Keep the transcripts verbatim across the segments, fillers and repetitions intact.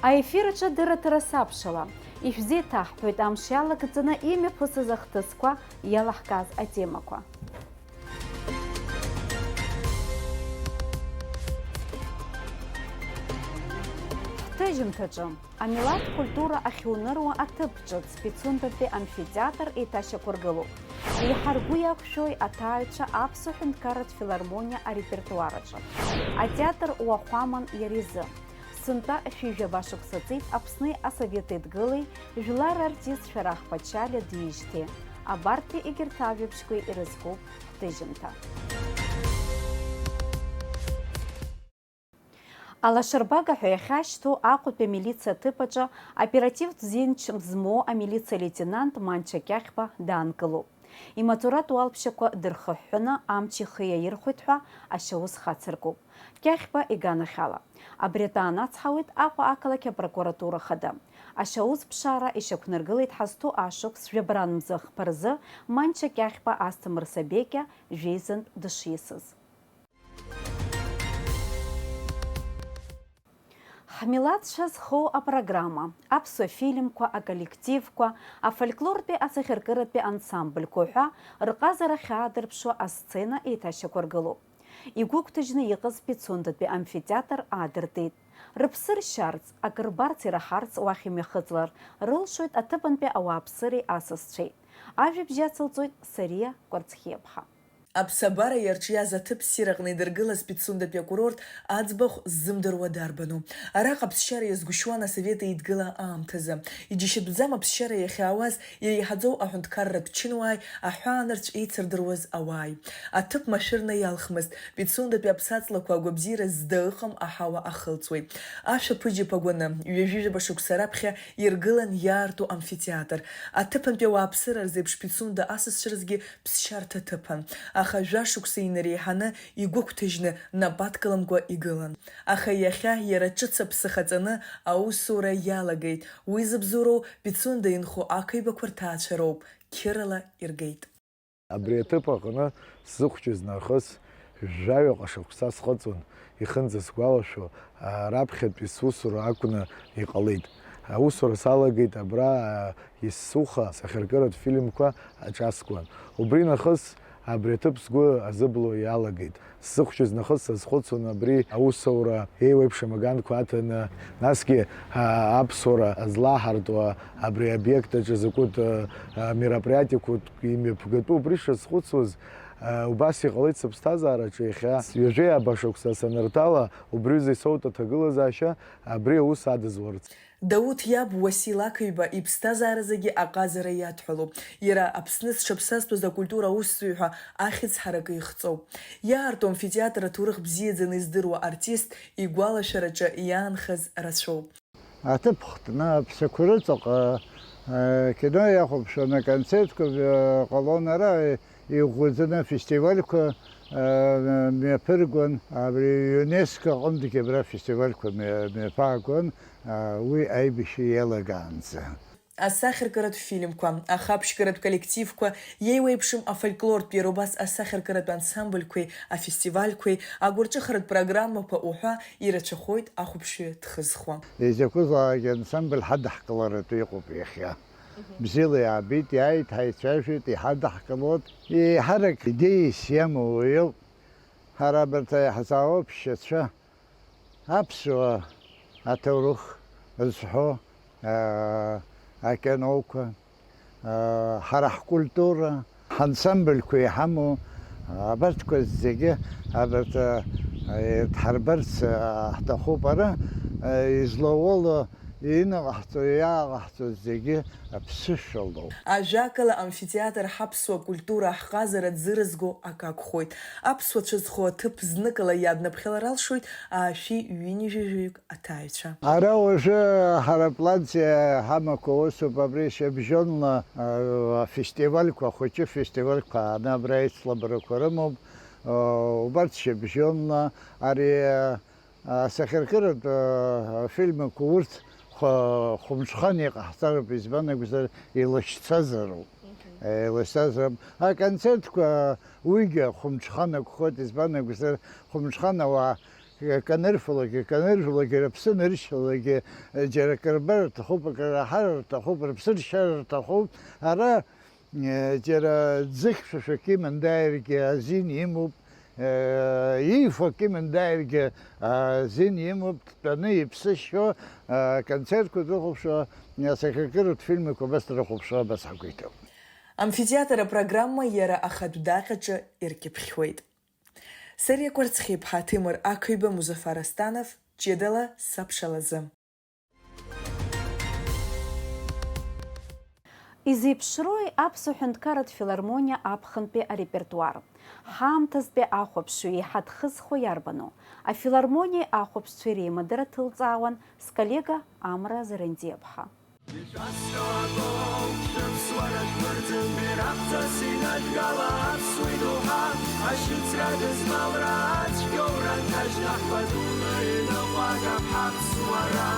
Аефир аҿы адырраҭара сабшала, ишәзеиҭаҳҳәоит амш иалагӡаны имҩаԥысыз ахҭысқәа, иалаҳкааз атемақәа. Ҳҭыжьымҭаҿы. Амилаҭ культура ахьуныруа аҭыԥ ҿыц Пицундатәи амфитеатр еиҭашьақәыргылоуп. Еиҳа ргәы иақәшәои аҭааҩцәа аԥсуа ҳәынҭқарратә филармониа арепертуар аҿы? Атеатр уахәаман иара изы. Сынтәа шәи жәаба шықәса ҵит Аԥсни Асовет Еидгылеи жәлар артист Шәарах Ԥачалиа диижьҭеи. Абарҭи егьырҭ ажәабжьқәеи ирызкуп ҳҭыжьымҭа. Алашарбага ҳәа иахьашьҭоу Аҟәатәи амилициа аҭыԥ аҿы оперативтә зинч змоу амилициа леитенант Манча Кьахьба даанкылоуп. Имаҵуратә уалԥшьақәа дырхыҳәҳәаны амч ихы иаирхәеит ҳәа ашьаус хацыркуп. Кьахьба иганахьала. Абри атәы аанацҳауеит Аҟәа ақалақь апрокуратура хада. Ашьаус ԥшаара ишьақәнаргылеит ҳазҭоу ашықәс жәабран мзы ахԥа рзы Манча Кьахьба Асҭамыр Сабекиа жәеизантә дышисыз. Ҳмилаҭ шәа зхоу апрограмма, аԥсуа фильмқәа, аколлективқәа, афольклортәи асахьаркыратәи ансамбльқәа ҳәа рҟазара ахьаадырԥшуа асцена еиҭашьақәыргылоуп. Игәыгәҭажьны иҟаз Пицундатәи амфитеатр аадыртит. Рыԥсы ршьарц, акы рбарц ираҳарц уахь имҩахыҵлар рылшоит аҭыԥантәи ауааԥсыреи асасцәеи. Ажәабжь иацылҵоит Сариа Кәарцхиаԥҳа. Аԥсабара иарҿиаз аҭыԥ ссир аҟны идыргылаз Пицундатәи акурорт аӡбахә ззымдыруа дарбану? Араҟа аԥсшьара иазгәышьуан асовет еидгыла аамҭазы. Иџьашьатәӡам аԥсшьара иахьаауаз иреиҳаӡоу аҳәынҭқарратә чынуааи аҳәаанырцә еицырдыруаз ауааи. Аҭыԥ машәырны иалхмызт, Пицундатәи аԥсаҵлақәа агәабзиара зда ыҟам аҳауа ахылҵуеит. Ашәаԥыџьаԥ агәаны, ҩажәижәаба шықәса раԥхьа иргылан иаарту амфитеатр. Аҭыԥантәи ауааԥсыра рзеиԥш Пицунда асасцәа рзгьы ԥсшьарҭа ҭыԥан, аха жәа шықәса инареиҳаны игәыгәҭажьны, нап адкыламкәа игылан. Аха иахьа иара ҿыц аԥсы хаҵаны аусура иалагеит. Уи зыбзоуроу Пицунда инхо ақаҩбақәа рҭаацәа роуп, қьырала иргеит. Абри аҭыԥ аҟны сзыхәҷыз нахыс жәаҩаҟа шықәса схыҵуан, ихынӡасгәалашәо, а, раԥхьатәи сусура акәны иҟалеит. Аусура салагеит абра, а, Иссуха сахьаркыратә фильмқәа аҿаскуан. Убри нахыс абри аҭыԥ сгәы азыблуа иалагеит. Сзыхәҷыз нахыс сазхәыцуан абри аусура еиуеиԥшым аганқәа аҭаны, насгьы, а, аԥсуара злаҳартуа абри аобиект аҿы закәытә, а, а, мероприатиақәа имҩаԥгатәу, убри шазхәыцуаз, а, убас иҟалеит сыԥсҭазаараҿы иахьа. Ҩажәеи ааба шықәса санырҭала, убри аҩыза исоут аҭагылазаашьа абри аус адызуларц. Дауҭ иаб Уасил Ақаҩба иԥсҭазааразегьы аҟазара иадҳәалоуп. Иара Аԥсны зҽаԥсазтәыз акультура аусзуҩ ҳәа ахьӡ ҳаракы ихҵоуп. Иаарту амфитеатр аҭоурых бзиаӡаны издыруа артист игәалашәараҿы иаанхаз рацәоуп. Аҭыԥ хтны аԥсақәа рыҵаҟа, э, кино иахәаԥшуан, аконцертқәа, э, ҟалон ара, э, иӷәӷәаӡаны афестивальқәа, э, мҩаԥыргон, абри ЮНЕСКО аҟынтәгьы абра афестивальқәа мҩа-, мҩаԥаагон, э, уи аибашьра иалагаанӡа. Асахьаркыратә фильмқәа, ахаԥшьгаратә коллективқәа, иеиуеиԥшым афольклортә, иара убас асахьаркыратә ансамбльқәеи афестивальқәеи, агәырҿыхаратә программақәа уҳәа ирацәахоит ахәаԥшҩы дхызхуа. Изакәызаалак ансамбль ҳадаҳкыларатәы иҟоуп иахьа. Бзиала иаабеит, иааит, ҳаицәажәеит, иҳадаҳкылоит. Еиҳарак идеиас иамоу уаҩуп. Ҳара абарҭ иаҳзаауа ԥшьацәа аԥсуа аҭоурых зҳәо, аа, акиноқәа, аа, ҳара ҳкультура, ҳансамбльқәа иҳамоу, абарҭқәа зегьы, абарҭ, аа, дҳарбарц, аа, ҳҭахуп. Ара, аа, излоуало, инаҟаҳҵо, иааҟаҳҵо зегьы аԥсышәа лоуп. Ажәакала, амфитеатр ҳаԥсуа культура, ҳҟазара дзырызго акы акәхоит. Аԥсуа цәа зхоу аҭыԥ зныкала иаднаԥхьалар алшоит аашәи ҩынҩажәи жәаҩык аҭааҩцәа. Ара уажәы ҳара апланс иҳамақәа усуп, абри шьыбжьонла, а, афестивальқәа, ахәыҷы фестивальқәа ааны абра аицлабрақәа рымоуп. А, убарҭ шьыбжьонла ари, а, асахьаркыратә, а, афильмқәа урҭ хә-, хәымҽхан иҟаҳҵароуп, избан акәзар, илашьцазароуп. Мгм. Илашьцазароуп. Аконцертқәа уигьы хәымҽхан акәхоит, избан акәзар, хәымҽхан ауаа Канырфалогьы, каныржәлогьы, рыԥсы ныршьалогьы, џьара акрырбар рҭахуп, акрыраҳар рҭахуп, рыԥсы ршьар рҭахуп. Ара, џьара ӡыхь-ԥшьышәак иман дааиргьы азин имоуп, иифо акы иман дааиргьы азин имоуп, дтәаны иԥсы шьо, аконцертқәа дрыхәаԥшуа, асахьаркыратә фильмқәа абас дрыхәаԥшуа, абас ҳақәиҭуп. Амфитеатр апрограмма иара ахатә даҟьаҿы иркьыԥхьуеит. Сариа Кәарцхиԥҳа, Ҭемыр Ақҩба, Музафар Астанов, ҷыдала саԥшалаӡам. Изеиԥшрои Аԥсуа ҳәынҭқарратә филармониа аԥхынтәи арепертуар? Ҳаамҭазтәи ахәаԥшҩы еиҳа дхызхуа иарбану? Афилармониеи ахәаԥшцәеи реимадара ҭылҵаауан сколлега Амра Зарандиаԥҳа. Ишәасҳәо акоуп, шәыԥсуара шәмырӡын, бираҟҵас инадгала аԥсуа идоуҳа, ашьыцра дызмалра ацәгьоура нҭажьны ҳпатуны иныҟәагап ҳаԥсуара.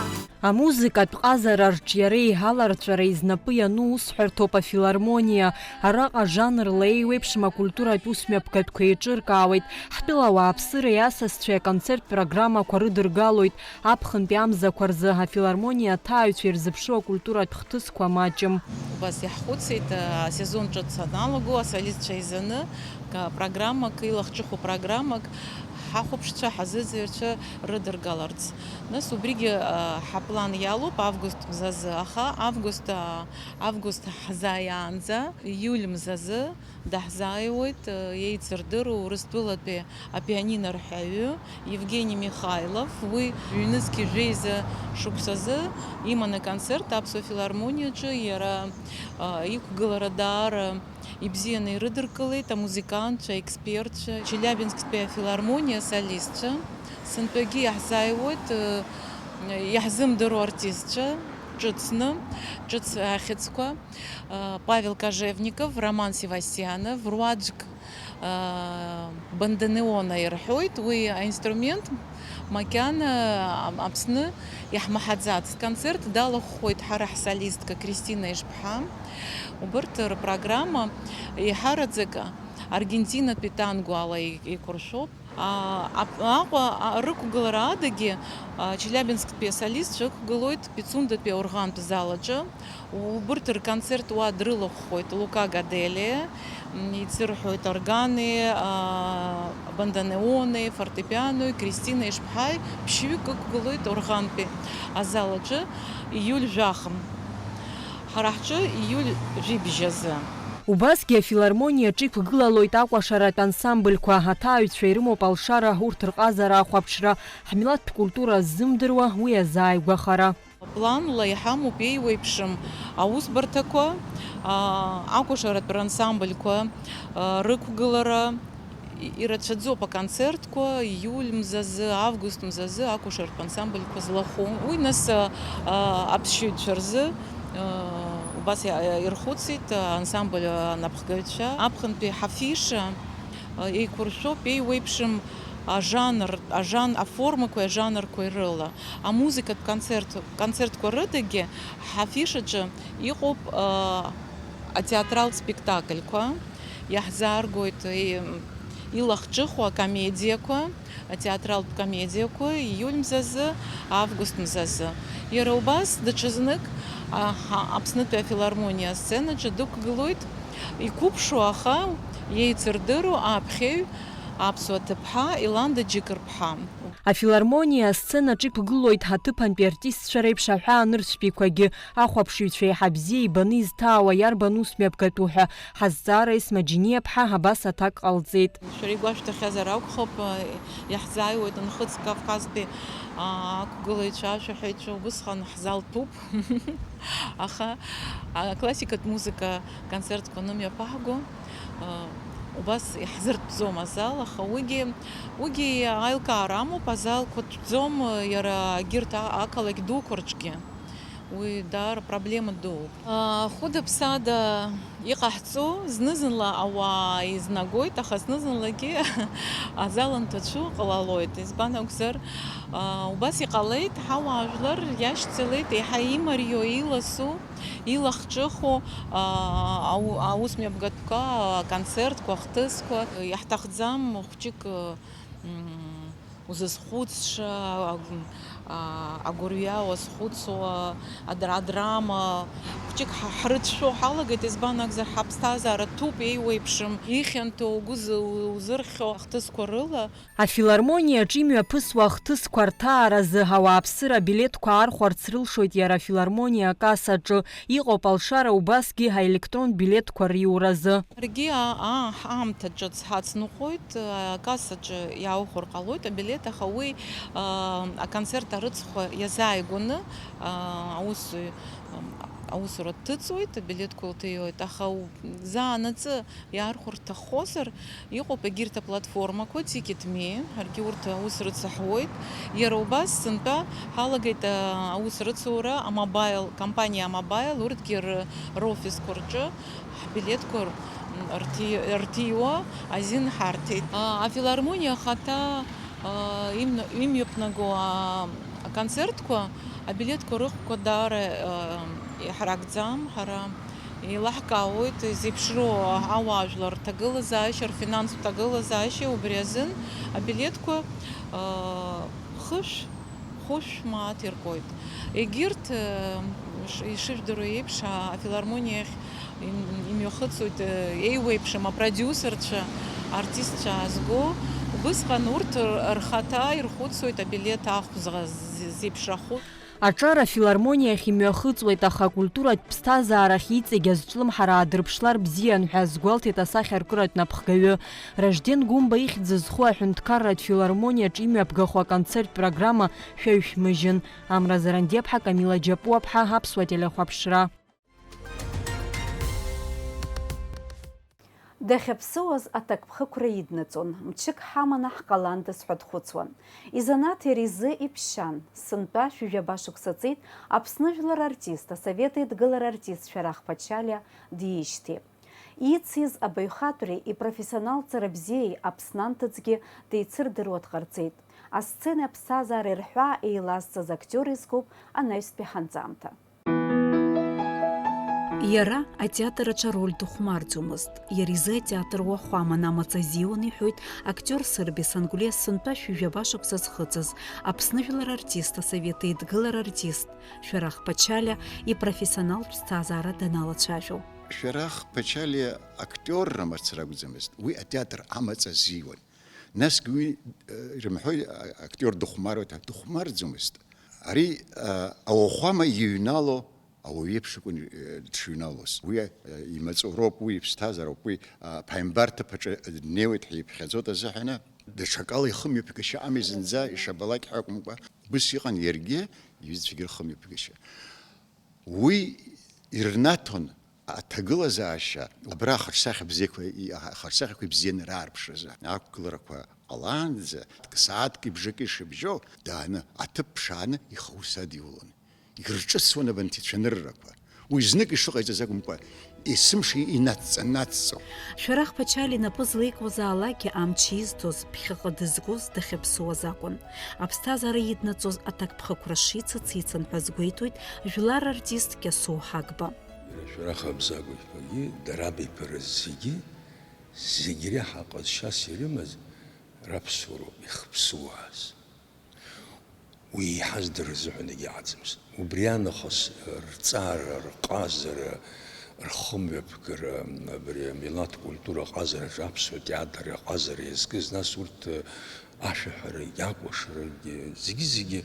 Амузыкатә ҟазара арҿиареи аларҵәареи знапы иану усҳәарҭоуп афилармониа. Араҟа жанрла еиуеиԥшым акультуратә усмҩаԥгатәқәа еиҿыркаауеит. Ҳтәыла ауааԥсыреи асасцәеи аконцерттә программақәа рыдыргалоит. Аԥхынтәи амзақәа рзы афилармониа аҭааҩцәа ирзыԥшу акультуратә хҭысқәа маҷым. Убас иаҳхәыцит, асезон ҿыц аналаго, асолистцәа еизаны, ка-, программак, илахҿыху программак ҳахәаԥшцәа, ҳазыӡырҩцәа рыдыргаларц. Нас убригьы, а, ҳаплан иалоуп август мзазы, аха август, а, август ҳзааиаанӡа, ииуль мзазы, даҳзааиуеит, еицырдыруа Урыстәылатәи апианинорҳәаҩы Евгени Михайлов. Уи ҩнызқьи жәеиза шықәсазы иман аконцерт Аԥсуа филармониаҿы. Иара, а, иқәгылара даара ибзианы ирыдыркылеит амузыкантцәа, аекспертцәа, Челиабинсктәи афилармониа асолистцәа. Сынтәагьы иаҳзааиуеит, э, иаҳзымдыруа артистцәа, ҿыцны, ҿыц ахьӡқәа. Павел Кожевников, Роман Севастианов, руаӡәк, а, банданеона ирҳәоит, уи аинструмент макьана, а, Аԥсны иаҳмаҳаӡац. Концерт далахәхоит ҳара ҳсолистка Кристина Ишԥҳа. Убырҭ рпрограмма еиҳараӡак аргентинатәи танго ала еи-, еиқәыршәоуп. А, ап-, Аҟәа, а, рықәгылара адагьы, а, Челиабинсктәи асолистцәа ықәгылоит Пицундатәи аорӷантә зал аҿы. Убырҭ рконцерт уа дрылахәхоит Лука Гаделиа, м, ицырҳәоит органи, а, банданеони, фортепианои, Кристина Ишԥҳаи, ԥшьҩык ықәгылоит органтәи азал аҿы ииуль жәаха. Ҳара ҳҿы ииуль жәибжь азы. Убасгьы афилармониаҿы иқәгылалоит акәашаратә ансамбльқәа, аҭааҩцәа ирымоуп алшара урҭ рҟазара ахәаԥшра, ҳмилаҭтә культура ззымдыруа уи азааигәахара. Планла иҳамоуп еиуеиԥшым аусбарҭақәа, а, акәашаратә рансамбльқәа, а, рықәгылара, и-, ирацәаӡоуп аконцертқәа, ииуль мзазы, август мзазы акәашаратә ансамбльқәа злахәу. Уи нас, а, а, аԥсшьаҩцәа рзы, а, убас иа-, ирхәыцит, а, ансамбль анапхгаҩцәа. Аԥхынтәи ҳафиша, а, еиқәыршәоуп еиуеиԥшым ажанр, ажан-, аформақәеи ажанрқәеи рыла. Амузыкатә концерт, концертқәа рыдагьы ҳафишаҿы иҟоуп, а, атеатралтә спектакльқәа, иаҳзааргоит, и-, илахҿыху акомедиақәа, атеатралтә комедиақәа ииуль мзазы, август мзазы. Иара убас даҽазнык, а, ҳа-, Аԥснытәи афилармониа асценаҿы дықәгылоит иқәыԥшу, аха иеицырдыруа аԥхьаҩ аԥсуа ҭыԥҳа Еланда Џьыкырԥҳа. Афилармониа асценаҿ иқәгылоит ҳаҭыԥантәи артистцәа реиԥш аҳәаанырцәтәиқәагьы, ахәаԥшыҩцәа еиҳа бзиа ибаны изҭаауа иарбан ус мҩаԥгатәу ҳәа ҳазҵаара Есма Џьениаԥҳа абас аҭак ҟалҵеит. Шәара игәашәҭахьазар акәхап, иаҳзааиуеит Нхыҵ Кавказтәи, аа, ақәгылаҩцәа, ашәаҳәаҩцәа, убысҟан ҳзал ҭәуп. Аха, а, классикатә музыка концертқәа анымҩаԥаҳго, а, убас иаҳзыртәӡом азал, аха уигьы, уигьы аилкаара амоуп, азалқәа ҭәӡом, иара егьырҭ а-, ақалақь дуқәа рҿгьы. Уи даара проблема дууп. А, хәыда-ԥсада иҟаҳҵо, зны-зынла ауаа еизнагоит, аха зны-зынлагьы азал анҭацәу ҟалалоит. Избан акәзар, а, убас иҟалеит, ҳауаажәлар иашьцылеит, еиҳа имариоу, иласу, илахҿыху, а, ау-, аус мҩаԥгатәқәа, аконцертқәа, ахҭысқәа. Иаҳҭахӡам хәҷык, м, Узызхәыцша, агә-, а, агәырҩа уазхәыцуа, адра-, адрама, хәҷык ҳа-, ҳрыцәшәо ҳалагеит, избан акәзар, ҳаԥсҭазаара ҭәуп, еиуеиԥшым, ихьанҭоу, угәы зы-, узырхьо ахҭысқәа рыла. Афилармониаҿ имҩаԥысуа ахҭысқәа рҭааразы ауааԥсыра абилеҭқәа аархәарц рылшоит иара афилармониа акассаҿы. Иҟоуп алшара убасгьы аелектронтә билеҭқәа риуразы. Ҳаргьы а-, а-, аамҭа ҿыц ҳацныҟәоит, акассаҿы иаухәар ҟалоит абилеҭ, аха уи, а, аконцерт арыцхәа иазааигәаны, а, аус, аусура дҭыҵуеит, абилеҭқәа лҭиуеит, аха у-, заанаҵы иаархәар рҭаххозар, иҟоуп егьырҭ аплатформақәа, Ticket Me, ҳаргьы урҭ аус рыцаҳуеит. Иара убас сынтәа ҳалагеит, а, аус рыцура амобаил, компаниа амобаил, урҭгьы р-, рофисқәа рҿы ҳбилеҭқәа р-, рҭи-, рҭиуа азин ҳарҭеит. А, афилармониа ахаҭа, а, имн-, имҩаԥнаго, а, аконцертқәа, абилеҭқәа рыхәқәа даара, а, иҳаракӡам ҳара. Еилаҳкаауеит, зеиԥшроу ауаажәлар рҭагылазаашьа, рфинанстә ҭагылазаашьа, убри азын абилеҭқәа, аа, хышә, хәышә мааҭ иркуеит. Егьырҭ, ш-, ишыжәдыруа еиԥш, а-, афилармониа ахь им-, имҩахыҵуеит, еиуеиԥшым апродиусерцәа, артистцәа аазго. Убысҟан урҭ р-, рхаҭа ирхәыцуеит абилеҭ ахә зӷа-, з-, зеиԥшрахәы. Аҿар афилармониахь имҩахыҵуеит, аха акультуратә ԥсҭазаарахь иҵегь азҿлымҳара аадырԥшлар бзиан ҳәа азгәалҭеит асахьаркыратә напхгаҩы. Ражден Гәымба ихьӡ зху аҳәынҭқарратә филармониаҿ имҩаԥгахо аконцерттә программа шәаҩ шәмыжьын. Амра Зарандиаԥҳа, Камила Џьапуаԥҳа, Аԥсуа телехәаԥшра. Дахьаԥсыуаз аҭакԥхықәра иднаҵон, мчык ҳаманы ҳҟаландаз ҳәа дхәыцуан. Изанааҭ иара изы иԥшьан, сынтәа шәи жәаба шықәса ҵит Аԥсны жәлар артист, Асовет Еидгылара артист Шәарах Ԥачалиа диижьҭеи. Ицыз абаҩхатәреи ипрофессионалҵара бзиеи Аԥсны анҭыҵгьы деицырдыруа дҟарҵеит. Асценеи аԥсҭазаареи рҳәаа еилазҵаз актиор изкуп анаҩстәи ҳанҵамҭа. Иара атеатр аҿы ароль дыхәмарӡомызт. Иара изы атеатр уахәаман, амаҵ азиуан, иҳәоит актиор Сырбеи Сангәлиа сынтәа шәи жәаба шықәса зхыҵыз, Аԥсны жәлар артист, Асовет Еидгылара артист Шәарах Ԥачалиа ипрофессионалтә ԥсҭазаара даналацәажәо. Шәарах Ԥачалиа актиорра мацара акәӡамызт, уи атеатр амаҵ азиуан. Насгьы уи, э, ирымҳәои, а-, актиор дыхәмаруеит ҳәа, дыхәмарӡомызт. Ари, а, ауахәама иҩнало ауаҩ иеиԥш акәын, э, дшыҩналоз. Уи, а, имаҵуроуп, уи иԥсҭазаароуп, уи, а, аԥааимбар ҭыԥ аҿы днеиуеит ҳәа иԥхьаӡоит азыҳәаны, даҽакала ихымҩаԥгашьа ами зынӡа, ишабалак ҳәа акәымкәа, ус иҟан иаргьы, иҩызцәагьы рхымҩаԥгашьа. Уи ирнаҭон аҭагылазаашьа, абра ахаҿсахьа бзиақәа, и-, ахаҿсахьақәа ибзианы раарԥшразы. Ақәгыларақәа ҟалаанӡа, сааҭки бжаки шыбжьоу, дааны, аҭыԥ ԥшааны ихы аус адиулон. Ирҿыцуан абанҭ ицәаныррақәа. Уи знык ишыҟаиҵаз акәымкәа, есымша инацҵа-нацҵо. Шәарах Ԥачалиа инапы злеикуазаалакгьы амч изҭоз, ԥхьаҟа дызгоз, дахьаԥсуаз акәын. Аԥсҭазаара иднаҵоз аҭакԥхықәра шицыц ицын ҳәа азгәеиҭоит жәлар артист Кьасоу Ҳагба. Иара Шәарах Абзагә-иԥагьы, дара абиԥара зегьы, зегь реиҳа ҟазшьас ирымаз раԥсуароуп, ихԥсуааз. Уи еиҳаз дара рзыҳәан егьаҟаӡамызт. Убри аанахыс рҵара, рҟазара, рхымҩаԥгара, абри амилаҭ культура аҟазараҿы аԥсуа театр аҟазара иазкыз, нас урҭ ашәаҳәара, иакәашарагьы, зегьы-зегьы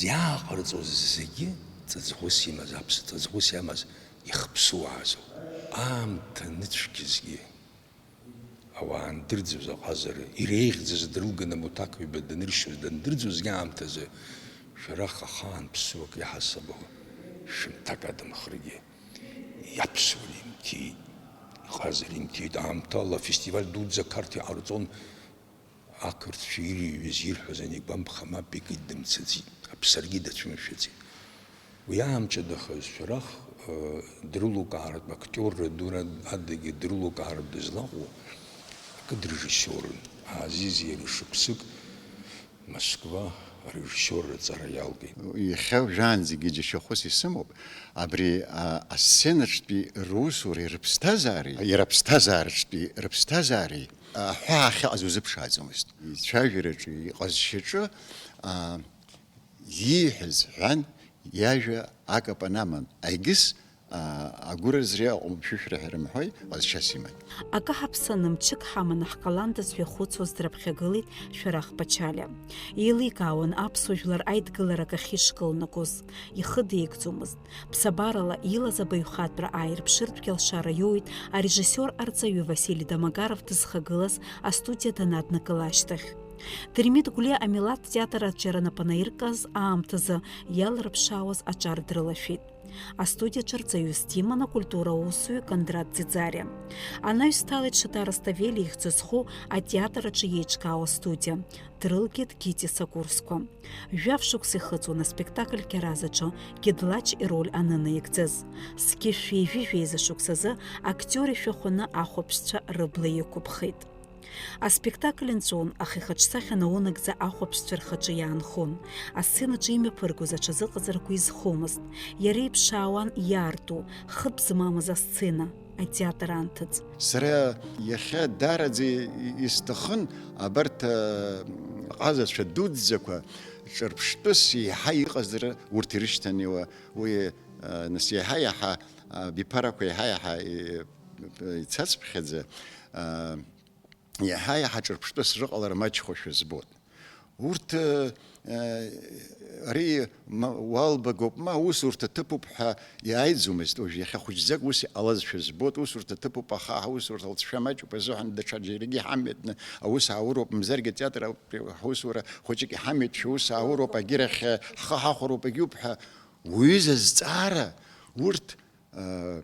иааҟарҵоз зегьы ҵаҵӷәыс имаз, аԥс-, ҵаҵӷәыс иамаз ихԥсуаазоуп. Аамҭа ныцәгьазгьы. Ауаа андырӡоз аҟазара, иреиӷьӡаз дрылганы амуҭақ ҩба даныршьоз дандырӡозгьы аамҭазы, Шәарах ахаан ԥсуак иаҳасабала шәымҭак адамхаргьы иаԥсуан, имҭиит, иҟазар имҭиит. Аамҭала афестиваль дуӡӡа Қарҭ иҟарҵон, ақырҭцәа ирыҩуаз, ирҳәоз анигәамԥха, мап икит, дымцаӡеит, аԥсаргьы дацәымшәаӡеит. Уи аамҷадахаз Шәарах, э, дрылукаартә, актиорра дура адагьы дрылукаартә дызлаҟоу акы дрежиссиорын. Азизи иареи шықәсык Москва, Арежиссиорра аҵара иалгеит. Иахьа жәаанӡагьы џьашьахәыс исымоуп, абри а, асценаҿтәи русуреи рыԥсҭазаареи, иара аԥсҭазаараҿтәи рыԥсҭазаареи аҳәаа ахьыҟаз узыԥшааӡомызт. Ицәажәараҿы, иҟазшьаҿы а, ииҳәаз ҳәан, иажәа акапан аман, егьыс а, агәыразреи аҟәымшәышәра ҳәа рымҳәои, ҟазшьас иман. Акы ҳаԥсаны, мчык ҳаманы ҳҟаландаз ҳәа ихәыцуаз драԥхьагылеит Шәарах Пачалиа. Еиликаауан аԥсуа жәлар аидгылара акы ахьышкылнагоз. Ихы деигӡомызт. Ԥсабарала илаз абаҩхатәра ааирԥшыртәгьы алшара иоуит арежиссиор арҵаҩы Васили Домогаров дызхагылаз астудиа данаднакыла ашьҭахь. Дырмит Гәлиа амилаҭ театр аҿиара нап анаиркыз аамҭазы иалырԥшаауаз аҿар дрылашәеит. Астудиаҿы рҵаҩыс диман акультура аусзуҩ Кондрат Ӡиӡариа. Анаҩс дҭалеит Шатара Ставели ихьӡ зху атеатр аҿы еиҿкаау астудиа, дрылгеит Гити Сакурсқәа. Жәаф шықәса ихыҵуан аспектакль Кьараз аҿы Гедлач ироль анынаигӡаз. Зқьи жәшәи жәаҩа шықәсазы актиор ишәахәаны ахәаԥшцәа рыбла иқәыԥхеит. Аспектакль нҵәон, аха ихаҿсахьа наунагӡа ахәаԥшцәа рхаҿы иаанхон. Асценаҿы имҩаԥыргоз аҽазыҟаҵарақәа изхомызт. Иара иԥшаауан иаарту, хыб змамыз асцена, атеатр анҭыҵ. Сара иахьа даараӡа исҭахын абарҭ а, ҟазацәа дуӡӡақәа ҿырԥштәыс еиҳа иҟазар урҭ ирышьҭанеиуа, уи а, нас иаҳа-иаҳа а, абиԥарақәа иаҳа-иаҳа и- ицацԥхьаӡа а, иаҳа-иаҳа ҿырԥштәыс рыҟалара маҷхошәа збот. Урҭ, э, э, ари ма, уалбагоуп, ма аусурҭа ҭыԥуп ҳәа иааиӡомызт, уажә иахьа хәыҷӡак ус иҟалазшәа збот, усурҭа ҭыԥуп, аха ҳаусурҭа лҵшәа маҷуп азыҳәан даҽаџьарагьы иҳамҩатәны аус аауроуп, мзаргьы атеатр ауп, ҳусура хәыҷык иҳамҩатәшәа ус аауроуп, агьырахь ҳхы ҳахәароуп, агьуп ҳәа уҩыза зҵаара урҭ, э,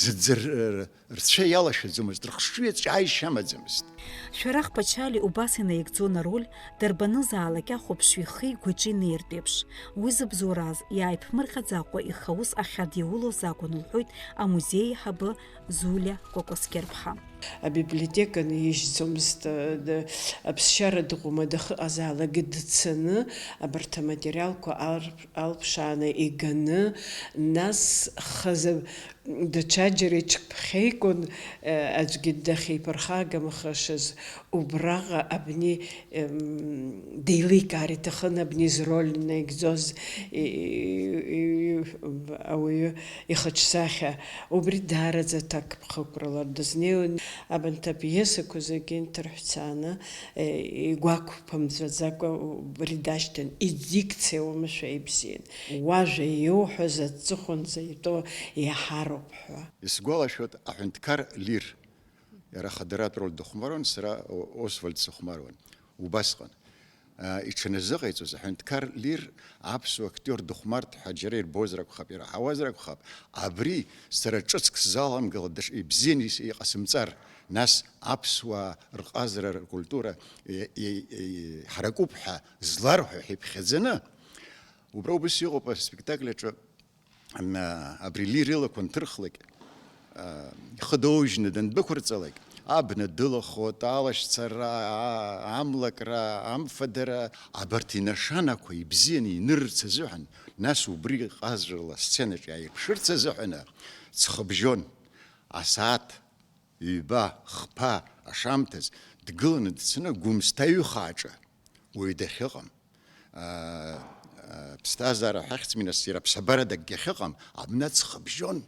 зыӡ р-, р-, рцәа иалашәаӡомызт, рыхшыҩ аҿы ааишьа амаӡамызт. Шәарах Пачали убас инаигӡон ароль, дарбанызаалак ахәаԥшҩы ихы игәаҿы инеиртә еиԥш. Уи зыбзоураз, иааиԥмырҟьаӡакәа ихаус ахьадиулоз акәын, лҳәоит амузеи аиҳабы Зулиа Кәакәасқьарԥҳа. Абиблиотека наижьӡомызт, д-, аԥсшьара дыҟоума дахьыҟазаалакгьы дцаны, абарҭ аматериалқәа ар-, алԥшааны иганы, нас хазы даҽаџьара иҽԥхьеикуан, э, аӡәгьы дахьиԥырхагамхашаз, убраҟа абни, эм, деиликаар иҭахын, абни зроль наигӡоз, и-, и-, и-, ауаҩы ихаҿсахьа. Убри даараӡа аҭакԥхықәрала дызнеиуан. Абанҭ апиесақәа зегьы нҭырҳәцааны, э, игәақәԥамӡаӡакәа убри дашьҭан, идикциа уамашәа ибзиан. Уажәа иуҳәаз аҵыхәанӡа итәоу иаҳароуп ҳәа. Исгәалашәоит аҳәынҭқар Лир, иара хадаратә роль дыхәмаруан, сара О-, Освальд сыхәмаруан. Убасҟан, а, иҽаназыҟаиҵоз аҳәынҭқар Лир аԥсуа актиор дыхәмарт ҳәа џьара ирбозар акәхап, ираҳауазар акәхап, абри сара ҿыцк сзаламгылан, даҽа ибзианы ис-, иҟасымҵар, нас аԥсуаа рҟазара, ркультура, е-, е-, е-, ҳаракуп ҳәа зларҳәо ҳәа иԥхьаӡаны, убра убыс иҟоуп аспектакль аҿы, м-, абри Лир илақәа нҭырхлак, а, ихы доужьны дандәықәырҵалак, абна дылахо, алашьцара, а-, амлакра, амфадара, абарҭ инашанақәа ибзианы инырырц азыҳәан, нас убри ҟазарала асценаҿ иааирԥшырц азыҳәаны, ҵхыбжьон, асааҭ ҩба, хԥа ашамҭаз, дгыланы дцаны Гәымсҭа аҩхааҿы уаҩ дахьыҟам. Аа, аа, ԥсҭазаара ҳахьӡми, нас, иара ԥсабарадакгьы ахьыҟам, абна ҵхыбжьон,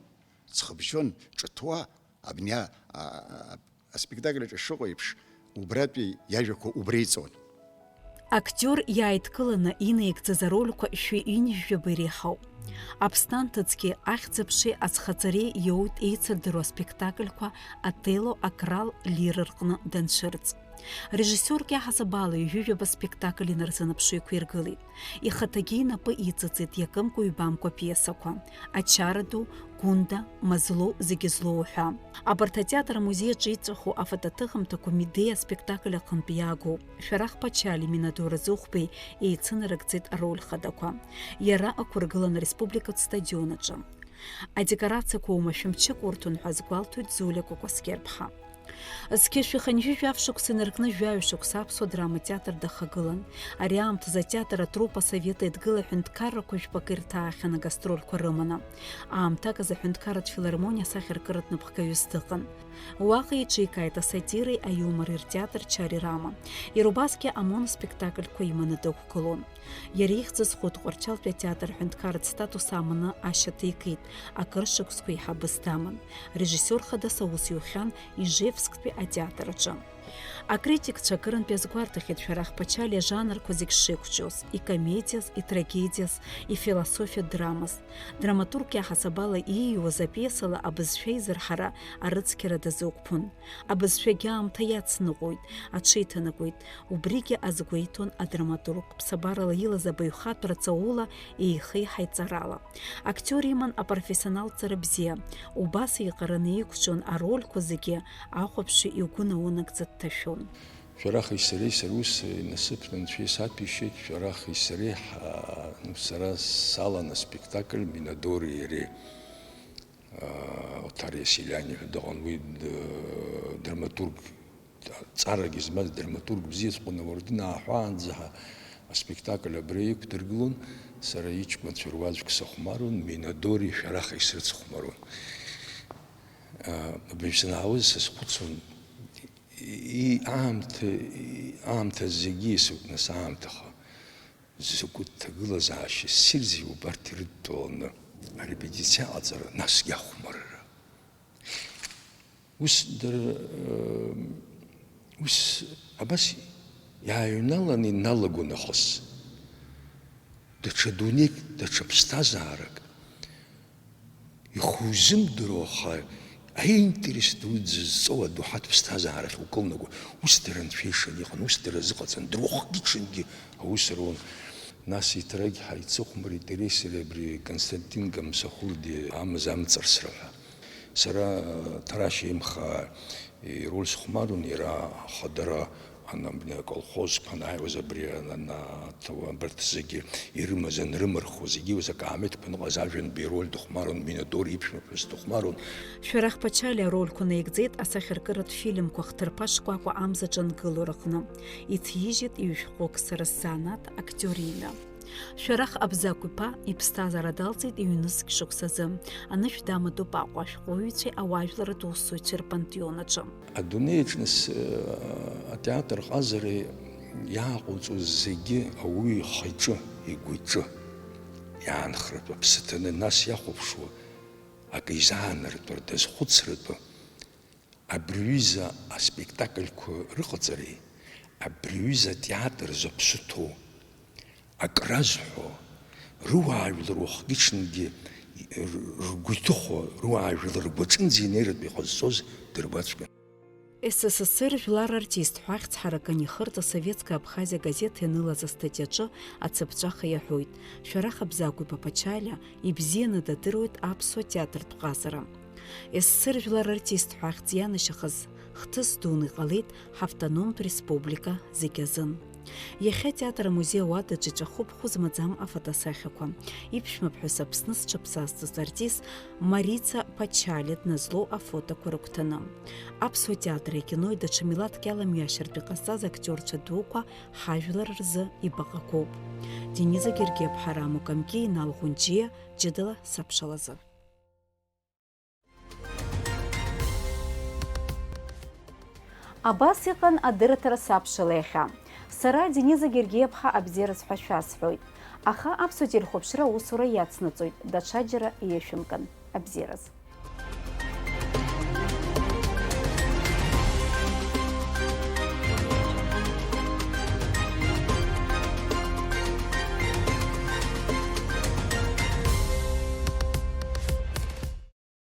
ҵхыбжьон ҿыҭуа, абни а, а, а, аспектакль аҿы шыҟоу еиԥш, убратәи иажәақәа убра иҵон. Актиор иааидкыланы инаигӡаз арольқәа шәи ҩынҩажәаба иреиҳауп. Аԥсҭанҭыҵгьы ахьӡ-аԥшеи азхаҵареи иоуит еицырдыруа аспектакльқәа Отелло, Акрал, Лир рҟны данцәырҵ. Режиссиорк иаҳасаб ала ҩажәижәаба спектакль инарзынаԥшуа иқәиргылеит. Ихаҭагьы инапы иҵыҵит иакымкәа-ҩбамкәа апиесақәа, Ачара ду, Гәында, Мазлоу, Зегьы злоу уҳәа. Абарҭ атеатр амузеи аҿы иҵәаху афотоҭыхымҭақәа Медеи аспектакль аҟынтә иаагоуп. Шәарах Пачали, Минадора Зыхәбеи еицынарыгӡеит ароль хадақәа. Иара ақәыргылан ареспубликатә стадион аҿы. Адекорациақәа оумашәа мчык урҭон ҳәа азгәалҭоит Зулиа Кәакәасқьарԥҳа. Зқьи жәшәи хынҩажәи жәаф шықәса инаркны жәаҩа шықәса аԥсуа драматеатр дахагылан. Ари аамҭазы атеатр атруппа Асовет Еидгыла аҳәынҭқаррақәа жәпакы ирҭаахьан агастрольқәа рыманы. Аамҭак азы аҳәынҭқарратә филармониа асахьаркыратә напхгаҩыс дыҟан. Уаҟа еиҿикааит асатиреи аиумори ртеатр Чари Рама. Иара убасгьы амоноспектакльқәа иманы дықәгылон. Иара ихьӡыз Хәыҭ Тҟәарчалтәи атеатр ҳәынҭқарратә статус аманы ашьаҭа икит, акыр шықәсқәа еиҳабыс даман. Режиссиор хадас аус иухьан Ижевсктәи атеатр аҿы. Акритикцәа акырынтә иазгәарҭахьеит Шәарах Ԥачалиа ажанрқәа зегь шеиқәҿиоз, икомедиаз, итрагедиаз, ифилософиатә драмаз. Драматург иаҳасабала ииҩуаз апиесала абызшәа аизырҳара арыцқьара дазықәԥон. Абызшәагьы аамҭа иацныҟәоит, аҽеиҭанакуеит. Убригьы азгәеиҭон адраматург, ԥсабарала илаз абаҩхатәра ҵаула еихеиҳаит ҵарала. Актиор иман апрофессионалҵара бзиа, убас еиҟараны иқәҿион арольқәа зегьы, ахәаԥшҩы игәы наунагӡа дҭашәон. Шәарахи сареи, сара ус инасыԥны анцәа исаҭәеишьеит, Шәарахи сареи ҳа-, ну, сара салан аспектакль Минадори иареи. Оҭар Иасилиани ҳәа дыҟан, уи д-, драматург, ҵарагьы змаз драматург бзиаҵәҟьан, ауардын ааҳәаанӡа ҳа-, аспектакль абра иқәдыргылон, сара иҷкәынцәа руаӡәк сыхәмаруан, Минадори Шәарахи срыцхәмаруан. Абыржә санаауаз сазхәыцуан, и-, аамҭа, и-, аамҭа зегьы исоуп, нас, аамҭаха. Закәытә ҭагылазаашьа ссирзи убарҭ ирыдтәаланы арепетициа аҟаҵара, насгьы ахәмарра. Ус дара, ыы, ус абас иааҩналаны иналагон нахыс. Даҽа дунеик, даҽа ԥсҭазаарак. Ихузымдыруа, аха аинтерес ду зызҵоу адоуҳатә ԥсҭазаарахь укылнаго, ус дара анцәа ишаны иҟан, ус дара рзыҟаҵан, дара уахгьы-ҽынгьы аус руан. Нас иҭрагь ҳаицыхәмарит иареи сареи абри Константин Гамсахурди амз амҵарсра ҳәа. Сара Ҭарашь Еимхаа ироль сыхәмаруан, иара ахадара ана, абни аколхозқәа анааиуаз, абри ана-, ана-, ҭауа-, абарҭ зегьы ирымаз анрымырхуа, зегьы иуаз акаамеҭқәа аныҟаз ажәантәи ироль дыхәмаруан, Минадор иԥшәмаԥҳәыс дыхәмаруан. Шәарах Ԥачалиа арольқәа наигӡеит асахьаркыратә фильмқәа хҭырԥа шкәакәа амзаҿа ангыло рҟны. Иҭижьит ҩ-шәҟәык сара сзанааҭ актиор имҩа. Шәарах Абзагә-иԥа иԥсҭазаара далҵит ҩнызқь шықәсазы. Анышә дамадоуп Аҟәа ашәҟәыҩҩцәеи ауаажәларратә усзуҩцәеи рпантеон аҿы. Адунеиаҿ нас, э, атеатр ҟазара иааҟауҵоз зегьы ауаҩы ихы-иҿы, игәы-иҿы иаанхартә, аԥсы ҭаны нас иахәаԥшуа, акы изаанартәар, дазхәыцратәы, абри ҩыза аспектакльқәа рыҟаҵареи, абри ҩыза атеатр зыԥсы ҭоу, акы разҳәо, рыуаажәлар уахгьы-ҽынгьы р-, ргәы иҭыхо, рыуаажәлар ргәаҿынӡа инеиратәы иҟазҵоз дырбаҵәҟьан. С С С Р жәлар артист ҳәа ахьӡ ҳаракын ихырт асоветская Абхазия газеҭ ианылаз астатиаҿы ацыԥҵәаха иаҳәоит, Шәарах Абзагә-иԥа Ԥачалиа ибзианы дадыруеит аԥсуа театртә ҟазара. С С С Р жәлар артист ҳәа ахьӡ ианашьахаз хҭыс дуны иҟалеит ҳавтономтә республика зегь азын. Иахьа атеатр амузеи ауадаҿ иҵәахуп хәы змаӡам афотосахьақәа. Иԥшәмаԥҳәыс Аԥсны зҽаԥсазҵоз артист Марица Ԥачалиа дназлоу афотоқәа рыгәҭаны. Аԥсуа театри акинои даҽа милаҭк иаламҩашьартә иҟазҵаз актиорцәа дуқәа ҳажәлар рзы ибаҟақәоуп. Дениза Гергиаԥҳа, Рамо Камкиа, Инал Ӷәынџьиа, ҷыдала саԥшалазы. Абас иҟан адырраҭара сабшала иахьа. Сара, Дениза Гергиаԥҳа, абзиараз ҳәа шәасҳәоит. Аха аԥсуа телехәаԥшра аусура иацнаҵоит, даҽаџьара иашәымкын. Абзиараз.